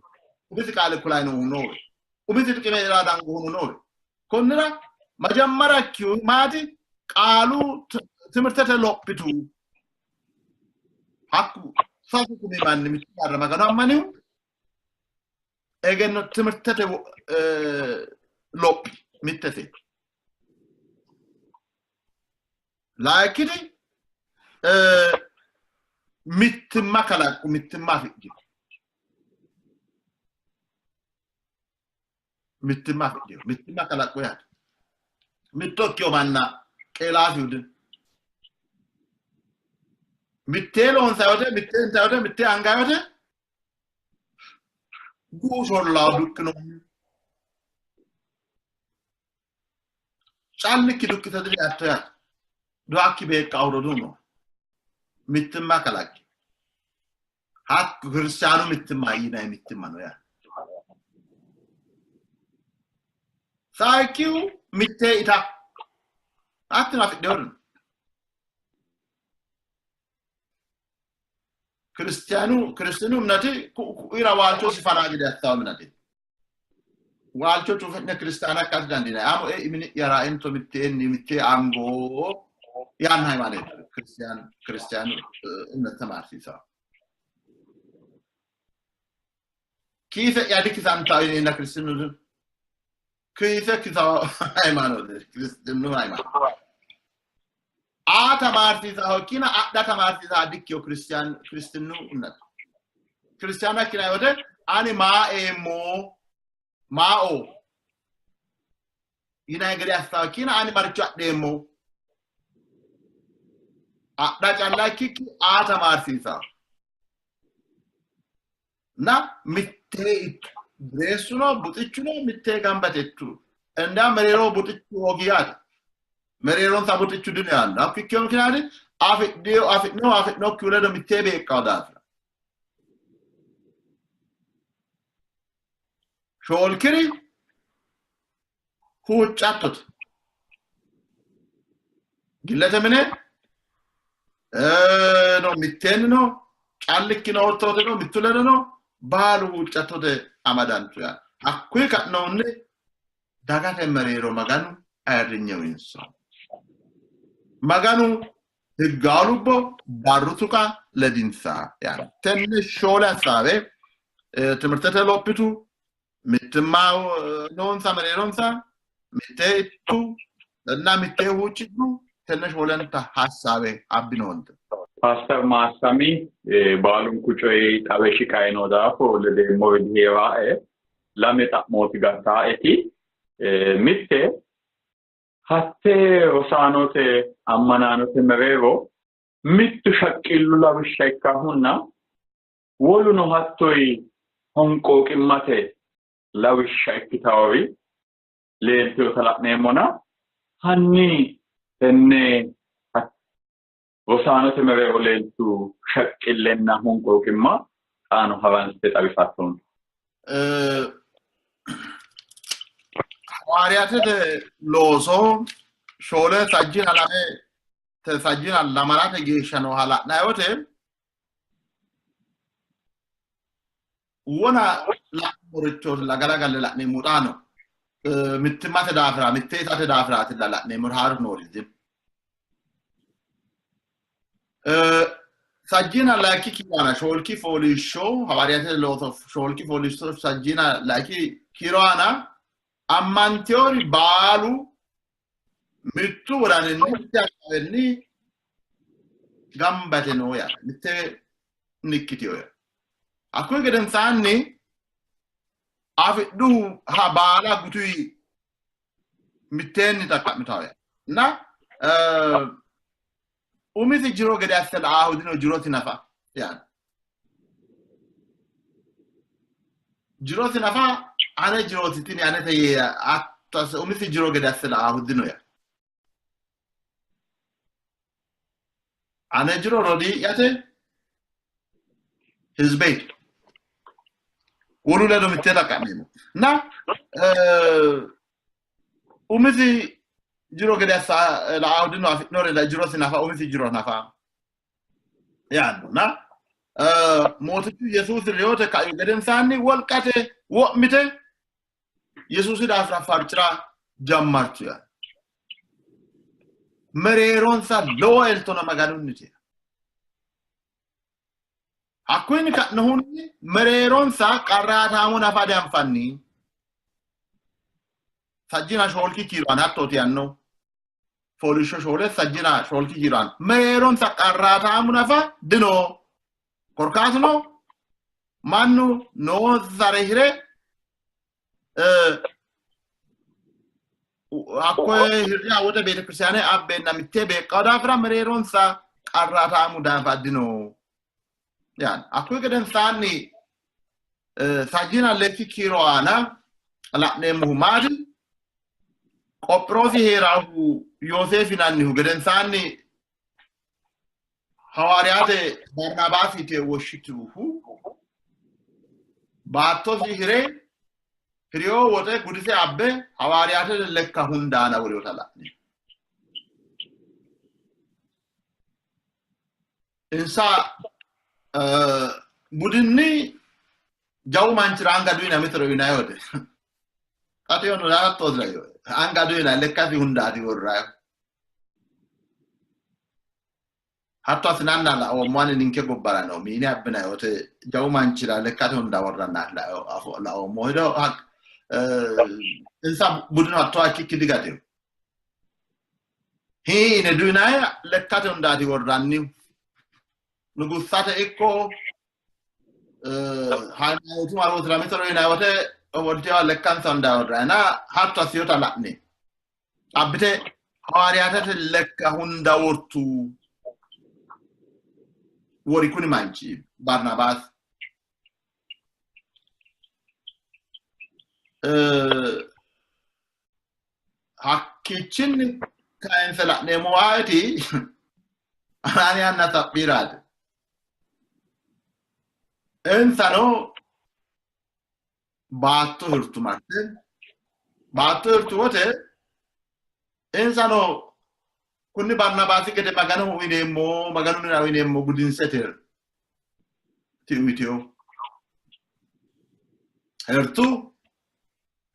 Speaker 3: umisi qaale kulayi noohu noowe umisi xiqime ira dangohuno noowe konnira majammara ikkihu maati qaalu timirtete lophitu hakku sasu kumi manni mittu barra Maganu ammanihu egenno timirtete lophi mittete laayikkiti mittimma kalaqqu mittimma afidhino mittimma afidhino mittimma kalaqqu yaate mitto ikkiyo manna qeelaasihu dino mittee loonsayi wote mittee intayi wote mittee angayi wote gu'u shollaahu duqqinoonni callikki duqqite direyaatto yaate du'akki beeqqaahu roduu no mittimma kalaqqi hakku kiristaanu mittimma yinanni mittimma no yaate sayikkihu mittee ita hattino afidhinori no ክርስቲያኑ ክርስቲያኑ እምነቲ ku'uira waalcho sifanaa gede assawo እምነቴ waalcho cufe'ne kiristaana ikkasi dandiinanni amo ei mini'yara into mitteenni mittee ango ያን ሃይማኖት ክርስቲያን እምነት ተማርሲሳ ኪሰ ያዲክሳንታዊ እና ክርስቲያኑ ኪሰ ኪሳ ሃይማኖት ክርስቲያኑ ሃይማኖት አ ተማርሲሳ ሆኪና አዳ ተማርሲሳ ዲኪዮ ክርስቲያን ክርስቲያኑ እምነት ክርስቲያና ኪና ወደ አኒ ማኤሞ ማኦ ይና ገሪ አስታኪና አኒ ማርቹ አደሞ አዳ ጫላኪ አ ተማርሲሳ እና ሚቴ ድሬሱኖ ቡጥቹኖ ሚቴ ጋምባቴቱ እንዳ መሬሮ ቡጥቹ ሆጊያት መሬሮን ሳቡጥቹ ድን ያለ አፍኪዮ ምክንያት አፍዲዮ አፍኖ አፍኖ ኩለዶ ሚቴ ቤቃው ዳፍራ ሾልክሪ ሁጫቶት ግለተ ምነ ነው ሚቴን ነው ጫልኪ ነው ወጥቶት ነው ሚቱለደ ነው baalu huuccattote amadantu yaa hakkuyi ka'nohunni dagate mereero Maganu ayirrinye uyinsa. Maganu higgawo lubbo barru tuqa ledinsa yaa tenne shoole hassaabe timirtete lophitu mittimma noonsa mereeronsa mitte ittu እና mitte huuccidhu tenne shoolenta hassaabe abbinoonte.
Speaker 2: ፓስተር ማሳሚ baalunku coyi xawe shiqayi noo daafo ledeemmori diheeraae lame xa'mooti gattaaeti mitte hatte rosaanote ammanaanote mereero mittu shaqqillu lawishsha ikkahunna woluno hattoyi honqooqimmate lawishsha ikkitawori leelteyota la'neemmona hanni tenne rosaanote mereero leeltu shaqqillenna honqooqimma xaano haranse xawisattonke.
Speaker 3: ሐዋርያትት looso shoole sajjina lame sajjina lamalate geeshsha nooha la'nanni wote wona la'neemmorichooti galagalle la'neemmo xaano mittimmate daafira mitte itate daafiraatilla la'neemmori haaru noori. Sajjina layinki kiiro aana shoolki fooliishsho hawaariyaate looso shoolki fooliishsho sajjina layinki kiiro aana ammantewori baalu mittu wodaninni mitte assaawenni gamba yite noo yaate mitte ikkiteyo yaate. Hakkuyi gedensaanni afidhuhu ha baala gutuyi mitteenni xaqqa'mitawo yaate እና umisi jiro gede asse la'aahu dino jirosi nafa yaanno. Jirosi nafa ane jirooti tini anete yee hatto asse umisi jiro gede asse la'aahu dino yaanno. Ane jiro rodii'yate hizbeeti wolu ledo mittee xaqqa'meemmo እና umisi jiro gede assa la'aahu dino afi'nore jirosi nafa umisi jiro nafa yaanno እና mootichu Yesuusi reyote kaihu gedensaanni wolqate wo'mite Yesuusi daafira farcira jammartu yaanno. Mereeronsa lowo eltono Maganunnite. Hakkuyinni ka'nohunni mereeronsa qarraataamo nafa dianfanni. Sajjina shoolki kiiro aana hattooti yaanno. Fooliishsho shoole sajjina shoolki kiiro aana mereeronsa qarraataamu nafa dino. Korkaatuno mannu noonsare hire hakkoye hirriha woxe beetekiristaane abbeenna mittee beeqqawo daafira mereeronsa qarraataamu daafa dino yaanno. Hakkuyi gedensaanni sajjina lekki kiiro aana la'neemmohu maati? Qophiroosi heeraahu Yooseef yinannihu gedensaanni hawaariyaate Barnabaasi yite woshshituhu baattosi hire hiriyo woxe gudise abbe hawaariyaatete lekka hundaana worewota la'neemmo. Insa budinni jawu manchira anga duyina mitore uyinayi wote xa teyono hattootira anga duyina lekkasi hundaati worrayihu. Hatto assinanna laoommo ani ninke gobbara no miine abbinanni wote jawu manchira lekkate hunda worranna laoommo. Hedo insa budino hatto ikkikki digatino. Hiine duhinayi lekkate hundaati worrannihu. Nugussate ikko ሃይማኖቱ ማለት ለምሳሌ yinanni wote ofoltewa lekkansa hunda worrayina hatto assiyota la'ne abbite hawaariyaatete lekka hunda wortu wori kuni manchi Barnabaas hakkiichinni kayinse la'neemmo waayiti Anaaniyanna Saphiraati. Insano baatto hirtu marte baatto hirtu wote insano kunni Barnabaasi gede Maganoho uyineemmo Maganunniwa uyineemmo gudinsete uyiteyo hirtu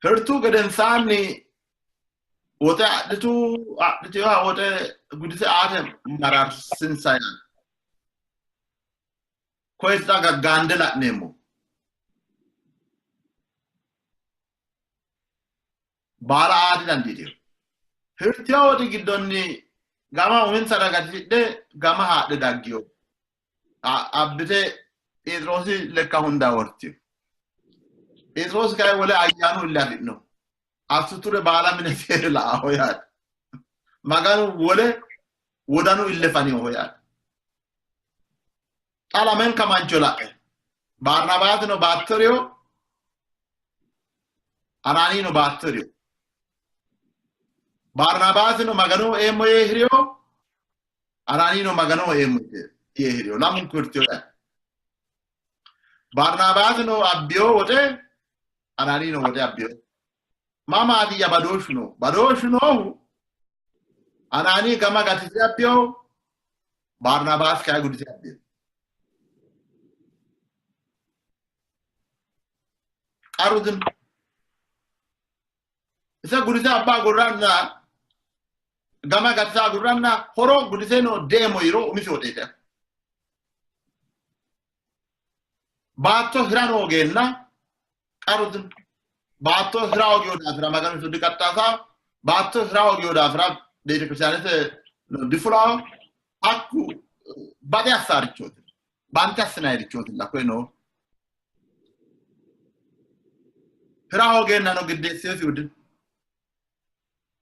Speaker 3: hirtu gedensaanni woxe adhitu adhiteyoha woxe gudise aate mararsinsa yaate. Koye xa gaggaande la'neemmo. Baala aa didandiitino. Hirtiyo woxi giddonni gama uminsara gatisidhe gama haadhe daggiyo. Abbite Pheexiroosi lekka hunda wortiyo. Pheexiroosi kayi wole ayyaanu ille afi'no. Assiture baala mine seere la'aho yaate. Maganu wole wodanu ille faninoho yaate. Xa lamenka mancho la'e. Barnabaasino baattoriyo, Anaanino baattoriyo. Barnabaasino Maganoho eemmo yee hiriyo, Anaanino Maganoho eemmo yee hiriyo. Lamunku hirtiyo yaate. Barnabaasino abbiyo woxe, Anaanino woxe abbiyo. Mamaatiyya badooshshu no? Badooshshu noohu Anaani gama gatise abbiyo, Barnabaasi kayi gudise abbiyo. Qarru dino. Ise gudise abba agurranna gama gatisa agurranna horo gudise no deemo yiro umisi woxeeti. Baatto hira hoogeenna qarru dino. Baatto hira hoogiyo daafira Maganu iso diqaxxaasawo. Baatto hira hoogiyo daafira beetekiristaanete difulawo. Hakku bade assaarichooti. Bante assinayirichootilla koye no. Hira hoogeennano giddeessiyosihu dino.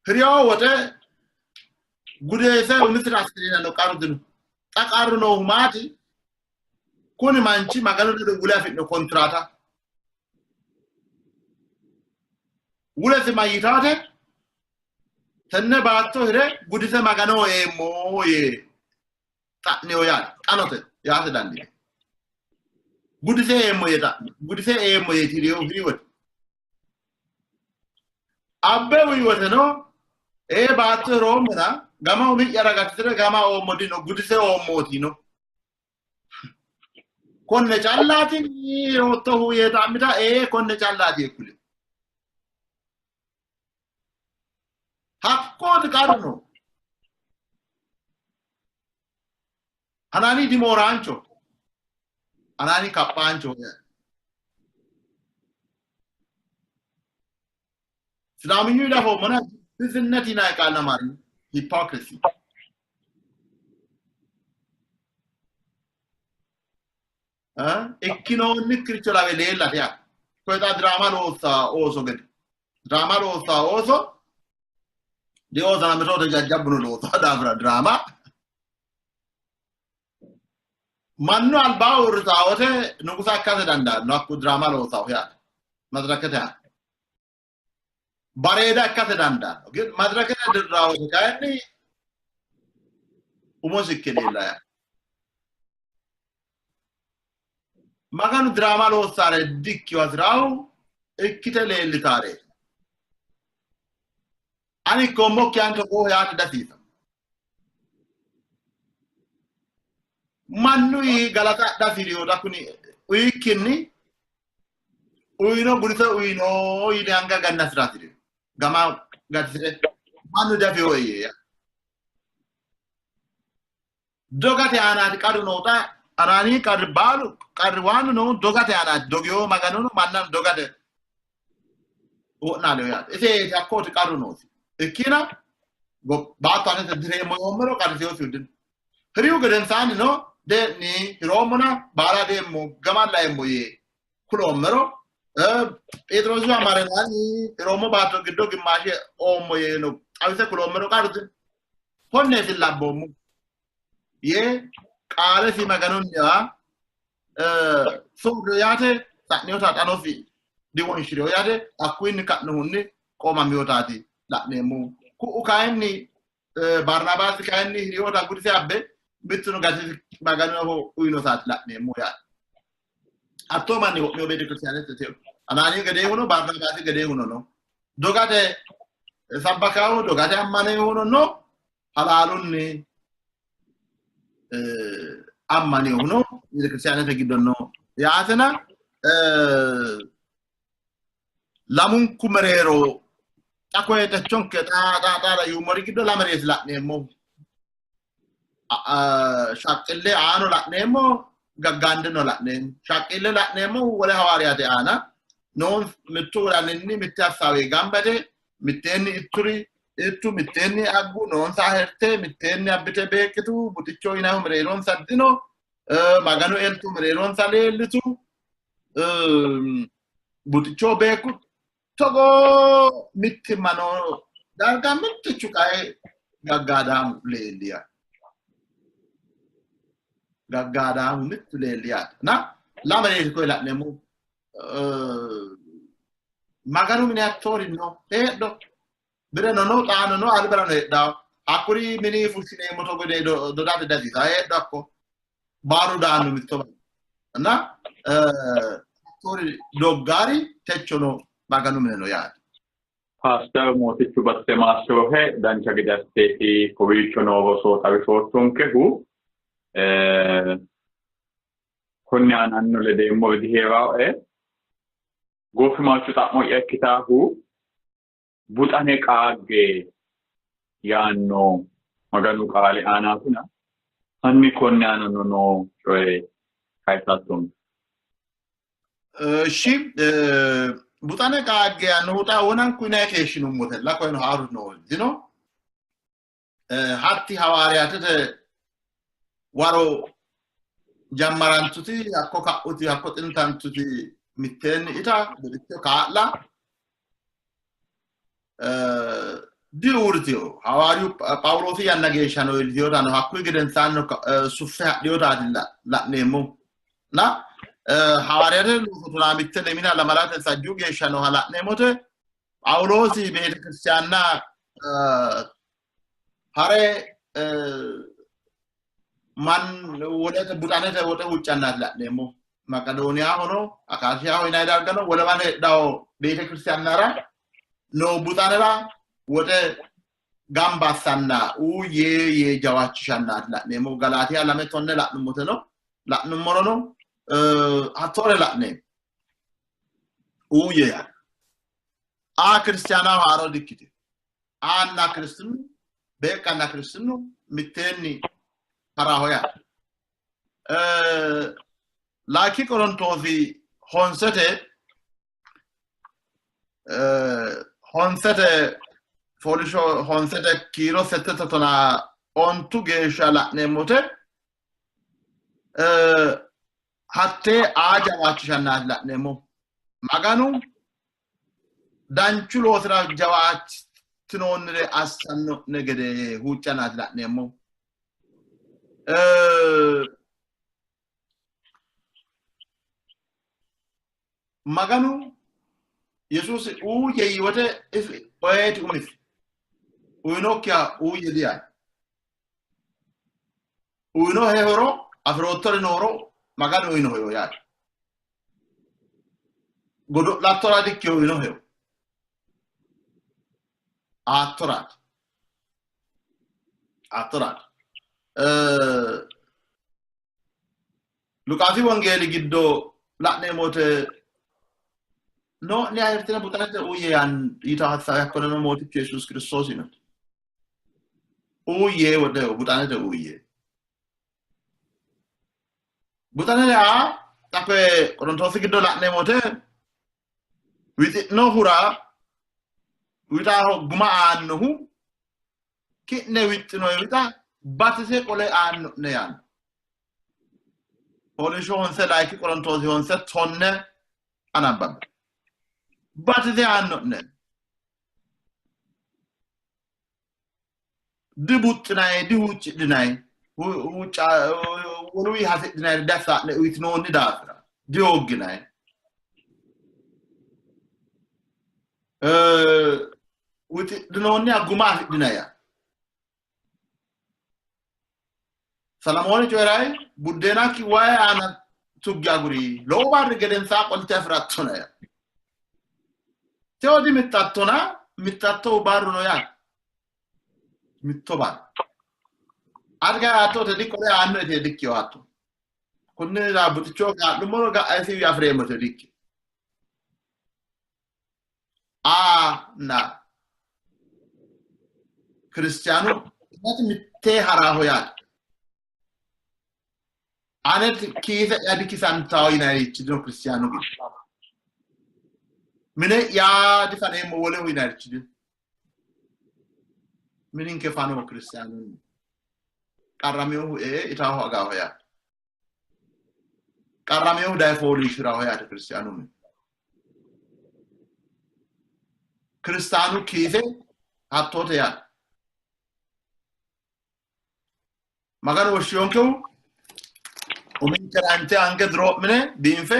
Speaker 3: Hiriyo woxe gudeese umisira assineennano qarru dino. Xa qarru noohu maati? Kuni manchi Maganu ledo wule afi'no kontiraata. Wulesi mayyitaate? Tenne baatto hire gudise Maganoho eemmo yee xa'niyo yaate. Xanote yaate dandiine. Gudise eemmo yee xa'ni. Gudise eemmo yee hiriyo hiri wote. Abbe uyi woteno ee baatto hiroommona gama umi'yara gatisire gama oommo dino gudise oommooti yino. Konne callaati hiroottohu yee xa'mita ee konne callaati yee kuli. Hakkooti qarru no. Anaani dimooraancho. Anaani kaphaancho. Sidaaminyu idafoommona ግብዝነት yinanni ቃል አማርኛ hypocrisy. Ikkinoonnikkiricho lawe leellate yaate. Koye xa diraama loossaa ooso gede. Diraama loossaa ooso dioosana mitoote jajjabbuno loosaa daafira diraama mannu albaa uurritaa wote nugusa ikkase dandaanno hakku diraama loosaahu yaate. Madirakete aana. Bareeda ikkase dandaanno. Gin madirakete dirraa wote kayinni umosi ikke leella yaate. Maganu diraama loossaare dikkiyo hasiraahu ikkite leellitaareeti. Ani ikkoommokki ani togooho yaate dihasiisanno. Mannu galata adha hasi'rinota kuni uyikkinni uyino gudise uyino yine anga gannasira hasi'rino. Gama gatisire mannu diafewo yee. Dogate aanaati qarru noota Anaani qarri baalu qarri waanu noohu dogate aanaati. Dogeyo Maganono mannano dogate wo'naaleyo yaate. Iseeti hakkooti qarru noosi. Ikkina baatto anete direemmo yoommero qarriseyosihu dino. Hirihu gedensaannino dee'ni hiroommona baala deemmo gama laeemmo yee kuloommero Pheexiroosi amarenani hiroommo baatto giddo gimmaashe oommo yee no xawise kuloommero qarru dino. Konneeti labboommo yee qaalesi Maganunniwa soorro yaate xa'niyota xanosi diwonshiriyo yaate hakkuyinni ka'nohunni qoomamiyotaati la'neemmohu. Ku'u kayinni Barnabaasi kayinni hiriyota gudise abbe mittuno gatisi Maganoho uyinotaati la'neemmohu yaate. Hattoo manni wo'miyo beetekiristiyaanete teo. Anaaniyu gedeehuno Barnabaasi gedeehuno no. Dogate sabbakaahu dogate ammaneehuno no. Halaalunni ammaninohuno beetekiristiyaanete giddo no yaatena lamunku mereero xa koye techonke xa xa xa yuummori giddo lamereeti la'neemmohu. Shaqqille aano la'neemmo, gaggaandeno la'neemmo. Shaqqille la'neemmohu wole hawaariyaate aana noon mittu wodaninni mitte assaawe gamba yite mitteenni itturi ittu mitteenni aggu noonsa herte mitteenni abbite beeqqitu buxicho yinannihu mereeronsa dino Maganu eltu mereeronsa leellitu buxicho beeqqu togoo mittimma noo darga mittichu qae gaggaadaamu leelli yaate. Gaggaadaamu mittu leelli yaate. Na lame koye la'neemmo Maganu mine hattoori no heedho bireno no xaano no albirano heedhawo hakkuri mini fushshineemmo togo yine dodate dasiisa heedho hakko baaru daanno mitto na hattoori doggaari techono Maganu mine no yaate.
Speaker 2: Paaster Mootichu Batte Maassirohe dancha gede assiteeti kowiicho noo roso xawisoottonkehu. Konni aananno ledeemmori dihee'raoe. Goofimarchu xa'mo'ya ikkitaahu buxane qaagge yaanno Maganu qaali aanaatina hanni konni aanano noo coye kayisattonke.
Speaker 3: እሺ buxane qaagge yaannohu xa wonanku yinanni keeshshinummotella koyeno haaru noo dino. Hatti hawaariyaatete waro jammarantuti hakko ka'uti hakko xintantuti mitteenni ita buxicho kaa'la diuurtino. Hawaariyu Phaawuloosi yanna geeshshano iillitinotanno hakkuyi gedensaannino suffe hadhinotaati la'neemmohu. Na hawaariyaate looso tonaa mitte lemina lamalate sajjuu geeshsha nooha la'neemmote Phaawuloosi beetekiristiyaanna hare man wolete buxanete woxe huuccannaati la'neemmo. Maqedooniyahono Akaasiyaho yinanni dargano wolewano heedhawo beetekiristiyaannara noo buxanera woxe gamba assanna uuyye yee jawaachishannaati la'neemmo. Galaatiya 2:10 la'nummoteno la'nummorono hattoore la'neemmo. Uuyye yaa aa kiristiyaanaho haaro dikkitino. Aanna kiristinnu beeqqanna kiristinnu mitteenni haraho yaate. Laaki Qorontoosi honsete fooliishsho honsete kiiro settete tonaa ontu geeshsha la'neemmote hattee aa jawaachishannaati la'neemmo. Maganu danchu loosira jawaachitinoonnire assanno'ne gede huuccanaati la'neemmo. Maganu Yesuusi uuyye yii wote isi oyeeti umisi uyinokkiha uuyye diyaanno. Uyinohe horo afiroottori nooro Maganu uyinoheho yaate. Godo'lattora dikkino uyinoheho. Aattoraati. Aattoraati. Luqaasi wongeeli giddo la'neemmo wote noo'ne ayirtine buxanete uuyye yita hassaawe hakkoneno Mootichu Yesuusi Kiristoosi yinote. Uuyye wote buxanete uuyye. Buxane yaa xa koye Qorontoosi giddo la'neemmo wote wixi'nohura wixaho guma aannohu ki'ne wixxinoyi wixa batise qole aanno'ne yaanno. Fooliishsho honse layikki Qorontoosi honse tonne anabbabbe. Batise aanno'ne. Dibuxxinayi, dihuuccidhinayi, woluwi hasidhinayi dassa'ne uyitinoonni daafira dihoogginayi. Wixidhinoonniha guma afidhinayi yaa. Salamooni coyi'rayi buddeenakki wayi aana tugge aguri, lowo barri gedensaa qolte afi'rattona yaa. Teo dimixxattona, mixxattohu barru no yaa. Mitto barra. Ati kayi hatto te dikkole aanno ite dikkiyo hatto. Kunnira buxicho kaa'lummoro ga'a isiwi afi'reemmo te dikki. A na Kiristiyaanu mittee haraho yaate. Ane kiise'ya dikisantawo yinayirichi dino Kiristiyaanu giddo. Mine'ya difaneemmo woleho yinayirichi dino. Mininke fanoho Kiristiyaanunni. Qarraminohu ee itaaho agaaho yaate. Qarraminohu daye fooliishshiraho yaate Kiristiyaanu mine. Kiristaanu kiise hattoote yaate. Maganu woshshiyonkehu uminkera inte ange duroo'mine biinfe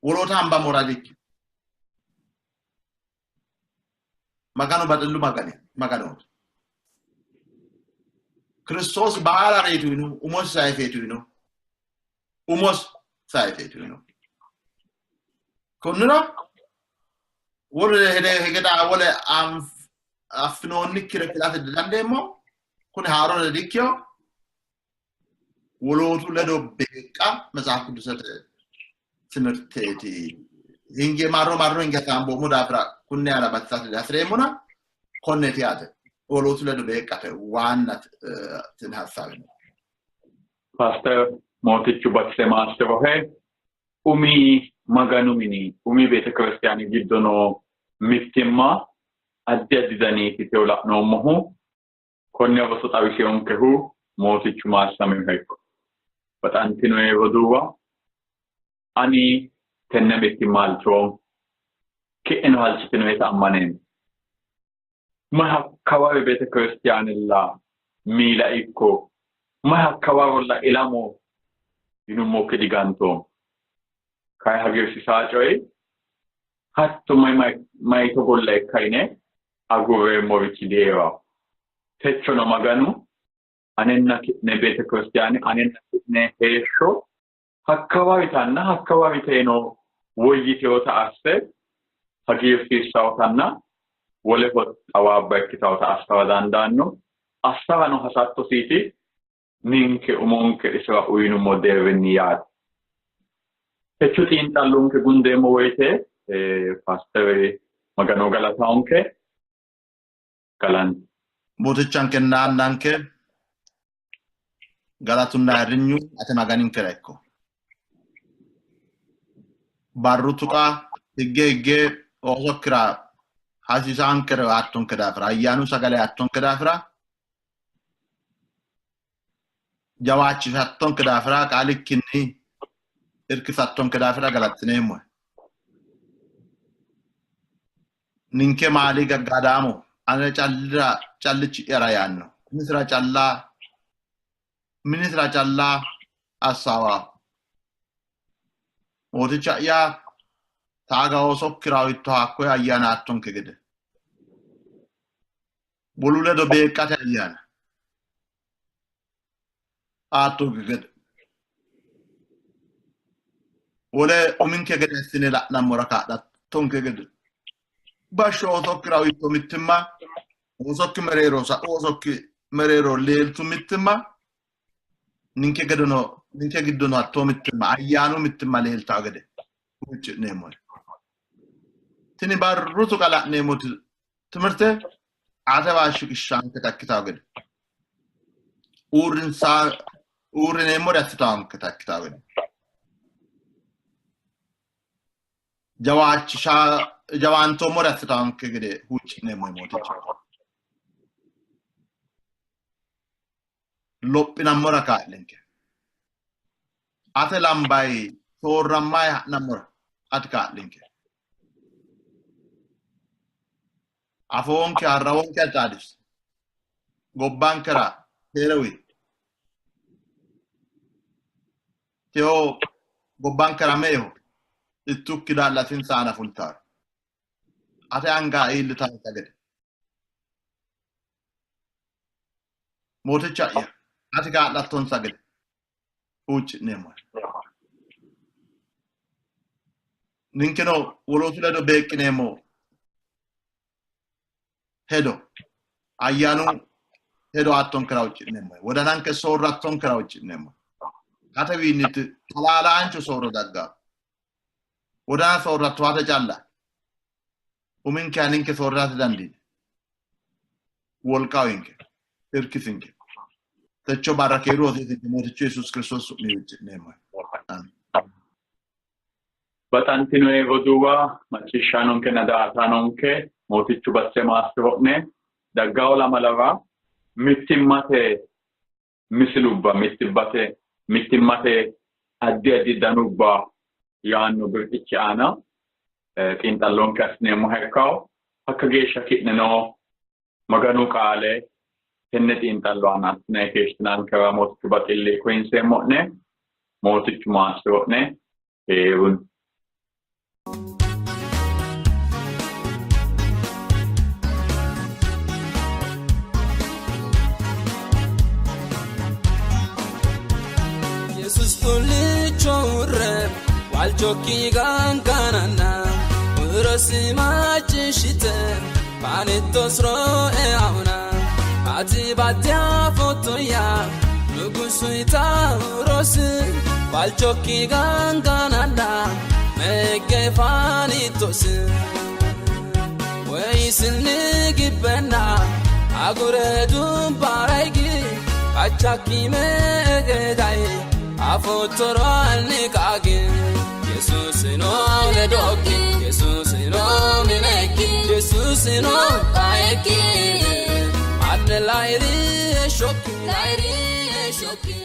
Speaker 3: woloota hambammora dikkino. Maganu baxillu Magani Maganooti. Kiristoosi baala reetu yino, umosi sayifeetu yino, umosi sayifeetu yino. Konnira wole hede hegeda wole affinoonnikkire kulate didandeemmo. Kuni haarore dikkino. Wolootu ledo beeqqa Metsaaf Qidusete timirteeti. Hinge marro marro hinge hasaamboommo daafira kunne aana batisate dihasireemmona konneeti yaate. Wolootu ledo beeqqate waanna tini hassaawe no.
Speaker 2: Paaster Mootichu batise maassirohe. Umi Maganu mini, umi beetekiristiyaani giddo noo mittimma addi addi daniiti teyo la'noommohu. Konne roso xawisinonkehu Mootichu maassaminoha ikko. Baxantinoe roduuwa, ani tenne mittimma halchoommo. Ki'neno halchitinoeta ammaneemmo. Mayi hakkawari beetekiristiyaanella miila ikko, mayi hakkawarolla ilamo yinummokki digantoommo. Kayi hagiirsiisaa coyi hatto mayi mayi togolla ikka yine agurreemmorichi dihee'ranno. Techono Maganu anenna ki'ne beetekiristiyaane, anenna ki'ne heeshsho hakkawaritanna hakkawariteno woyyiteota asse hagiirsiissawotanna woleho xawaabba ikkitawota assara dandaanno. Assarano hasattosiiti ninke umonke isira uyinummo deerrinni yaate. Techo xiinxallonke gundeemmo woyite paastere Magano galatawonke galanti.
Speaker 3: Mootichankenna Annanke galatunna ayirrinyu ate Maganinkera ikko. Barru tuqa higge higge oosokkira hasiisaankere aattonke daafira, ayyaanu sagale aattonke daafira, jawaachishattonke daafira, qaalikkinni irkisattonke daafira galaxxineemmohe. Ninke maali gaggaadaamo ane callira callichi'yara yaanno. Minisira calla minisira calla assaawa. Mooticha'ya taaga oosokkira uyittoha hakkoye ayyaana aattonke gede. Wolu ledo beeqqate ayyaana aattonke gede. Wole uminke gede assine la'nammora kaa'lattonke gede. Bashsho oosokkira uyitto mittimma, oosokki mereero sa'u oosokki mereero leeltu mittimma, ninke gedono ninke giddono hattoo mittimma, ayyaanu mittimma leeltawo gede huucci'neemmo. Tini barru tuqa la'neemmoti timirte atewa shiqishshanketa ikkitawo gede Uurrineemmore assitaanketa ikkitaawo gede. Jawaachisha jawaantoommore assitaanke gede huucci'neemmo Mooticha. Lophinammora kaa'linke. Ate lambayi soorrammayi ha'nammora ati kaa'linke. Afoonke arrawonke ati xaadisi. Gobbankera keere uyi. Teyo gobbankera meeho ittukki daallasinsa aana fultaaro. Ate anga iillitansa gede. Mooticha'ya ati kaa'lattonsa gede huucci'neemmo. Ninkeno wolootu ledo beeqqineemmo hedo ayyaanu hedo aattonkera huucci'neemmo. Wodananke soorrattonkera huucci'neemmo. Atewiinni halaalaancho soorro daggaa. Wodana soorratto ate calla. Uminke aninke soorrate dandiine. Wolqa uyinke. Irkisinke. Techo barra keeru hosiisinke Mootichu Yesuus Kiristoos su'minni huucci'neemmo. Amin.
Speaker 2: Baxantinoe roduuwa macciishshaanonkenna daa''ataanonke Mootichu basse maassi'ro'ne daggawo lamalara mittimmate misilubba mittibbate mittimmate addi addi danubba yaanno birxichi aana xiinxallonke assineemmoha ikkawo. Hakka geeshsha ki'neno Maganu qaale tenne xiinxallo aana assine keeshshitinankera Mootichu baxilli koyinseemmo'ne. Mootichu maassi'ro'ne. Keerunni.
Speaker 1: Yesus xullicho uurre waalchokki gangananna huurosi macciishshite fanittos eauna ati batte afoottoyya nugusu yita huurosi waalchokki gangananna meegge fanittos ወይስኒ ግበና አጉረ ዱባራይጊ qachakkime gedaye afottoro anniqaagi Yesuusino ledokki Yesuusino minekki Yesuusino qaekki adne layri shokki layri shokki.